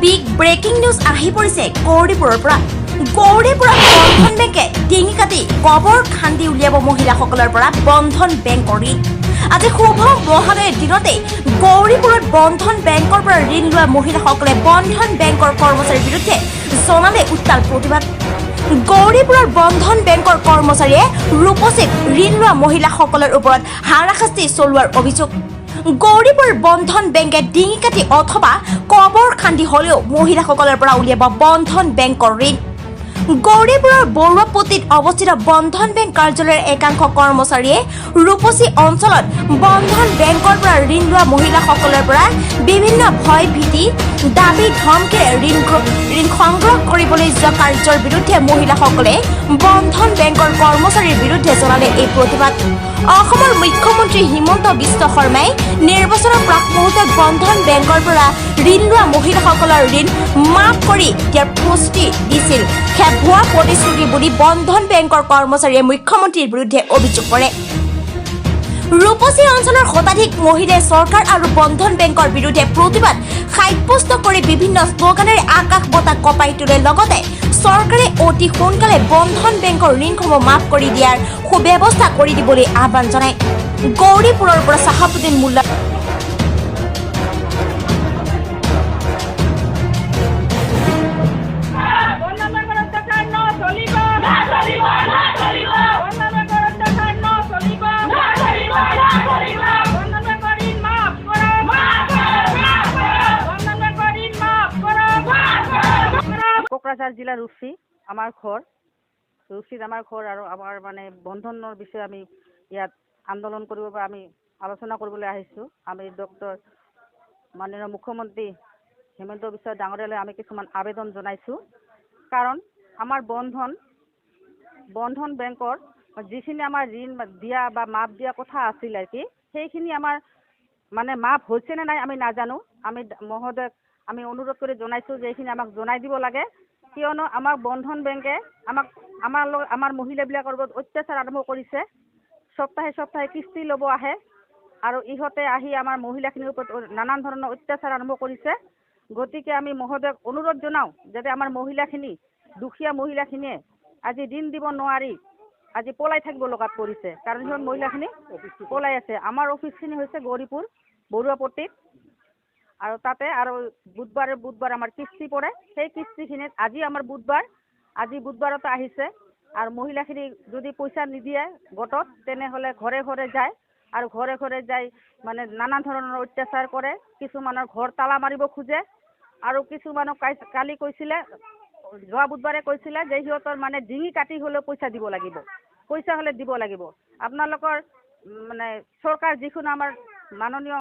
Big breaking news আহি পৰিছে গৌৰীপুৰৰ পৰা। গৌৰীপুৰত বন্ধন বেংকে ডিঙি কাটি কবৰ খান্দি উলিয়াব মহিলাসকলৰ পৰা বন্ধন বেংকৰ ঋণ। আজি শুভ মহালয়ৰ দিনতেই গৌৰীপুৰত বন্ধন বেংকৰ পৰা ঋণ লোৱা মহিলাসকলে বন্ধন বেংকৰ কৰ্মচাৰীৰ বিৰুদ্ধে জনালে উত্তাল প্ৰতিবাদ। গৌৰীপুৰৰ বন্ধন বেংকৰ কৰ্মচাৰীয়ে ৰূপচীত ঋণ লোৱা মহিলাসকলৰ ওপৰত হাৰাশাস্তি চলোৱাৰ অভিযোগ। গৌৰীপুৰ বন্ধন বেংকে ডিঙি কাটি অথবা কবৰ খান্দি হলেও মহিলাসকলৰ পৰা উলিয়াব বন্ধন বেংকৰ ঋণ। গৌৰীপুৰৰ বৰুৱাপট্টিত অৱস্থিত বন্ধন বেংক কাৰ্যালয়ৰ একাংশ কৰ্মচাৰীয়ে ৰূপচী অঞ্চলত বন্ধন বেংকৰ পৰা ঋণ লোৱা মহিলাসকলৰ পৰা বিভিন্ন ভয় ভীতি, দাবী ধমকিৰে ঋণ সংগ্ৰহ কৰিবলৈ যোৱা কাৰ্যৰ বিৰুদ্ধে মহিলাসকলে বন্ধন বেংকৰ কৰ্মচাৰীৰ বিৰুদ্ধে জনালে এই প্ৰতিবাদ। অসমৰ মুখ্যমন্ত্ৰী হিমন্ত বিশ্ব শৰ্মাই নিৰ্বাচনৰ প্ৰাক মুহূৰ্তত বন্ধন বেংকৰ পৰা ঋণ লোৱা মহিলাসকলৰ ঋণ মাফ কৰি দিয়াৰ প্ৰস্তুতি দিছিল। সেয়া ভুৱা প্ৰতিশ্ৰুতি বুলি বন্ধন বেংকৰ কৰ্মচাৰীয়ে মুখ্যমন্ত্ৰীৰ বিৰুদ্ধে অভিযোগ কৰে। ৰূপচী অঞ্চলৰ শতাধিক মহিলাই চৰকাৰ আৰু বন্ধন বেংকৰ বিৰুদ্ধে প্ৰতিবাদ সাব্যস্ত কৰি বিভিন্ন শ্লোগানেৰে আকাশ বতাহ কঁপাই তোলে। লগতে চৰকাৰে অতি সোনকালে বন্ধন বেংকৰ ঋণসমূহ মাফ কৰি দিয়াৰ সুব্যৱস্থা কৰি দিবলৈ আহ্বান জনায়। গৌৰীপুৰৰ পৰা চাহাবুদ্দিন মোল্লা। বন্ধন বেংকৰ অত্যাচাৰ নচলিব, নচলিব, নচলিব। বন্ধন বেংকৰ অত্যাচাৰ নচলিব, নচলিব, নচলিব। বন্ধন বেংকৰ ঋণ মাফ কৰক, মাফ কৰক, মাফ কৰক। বন্ধন বেংকৰ ঋণ মাফ কৰক, মাফ কৰক, কৰক। কোকৰাঝাৰ জিলাৰ ৰূপচী আমাৰ ঘৰ, ৰূপচীত আমাৰ ঘৰ। আৰু আমাৰ মানে বন্ধনৰ বিষয়ে আমি ইয়াত আন্দোলন কৰিব পৰা আমি আলোচনা কৰিবলৈ আহিছোঁ। আমি ডক্টৰ মাননীয় মুখ্যমন্ত্ৰী হিমন্ত বিশ্ব ডাঙৰীয়ালৈ আমি কিছুমান আবেদন জনাইছোঁ। কাৰণ আমাৰ বন্ধন বেংকৰ যিখিনি আমাৰ ঋণ দিয়া বা মাফ দিয়া কথা আছিল আৰু কি, সেইখিনি আমাৰ মানে মাফ হৈছে নে নাই আমি নাজানো। আমি মহোদয়ক আমি অনুৰোধ কৰি জনাইছোঁ যে এইখিনি আমাক জনাই দিব লাগে। কিয়নো আমাৰ বন্ধন বেংকে আমাক আমাৰ লগত আমাৰ মহিলাবিলাকৰ ওপৰত অত্যাচাৰ আৰম্ভ কৰিছে। সপ্তাহে সপ্তাহে কিস্তি ল'ব আহে আৰু ইহঁতে আহি আমাৰ মহিলাখিনিৰ ওপৰত নানান ধৰণৰ অত্যাচাৰ আৰম্ভ কৰিছে। গতিকে আমি মহোদয়ক অনুৰোধ জনাওঁ যাতে আমাৰ মহিলাখিনি, দুখীয়া মহিলাখিনিয়ে আজি ঋণ দিব নোৱাৰি আজি পলাই থাকিব লগাত পৰিছে। কাৰণ সিহঁত মহিলাখিনি পলাই আছে। আমাৰ অফিচখিনি হৈছে গৌৰীপুৰ বৰুৱাপট্টিত আৰু তাতে আৰু বুধবাৰে বুধবাৰ আমাৰ কিস্তি পৰে। সেই কিস্তিখিনিত আজি আমাৰ বুধবাৰ, আজি বুধবাৰতে আহিছে। আৰু মহিলাখিনি যদি পইচা নিদিয়ে গোটত, তেনেহ'লে ঘৰে ঘৰে যায় আৰু ঘৰে ঘৰে যাই মানে নানান ধৰণৰ অত্যাচাৰ কৰে। কিছুমানৰ ঘৰ তালা মাৰিব খোজে আৰু কিছুমানক কালি কৈছিলে, যোৱা বুধবাৰে কৈছিলে যে সিহঁতৰ মানে ডিঙি কাটি হ'লেও পইচা দিব লাগিব, পইচা হ'লে দিব লাগিব। আপোনালোকৰ মানে চৰকাৰ যিখন আমাৰ মাননীয়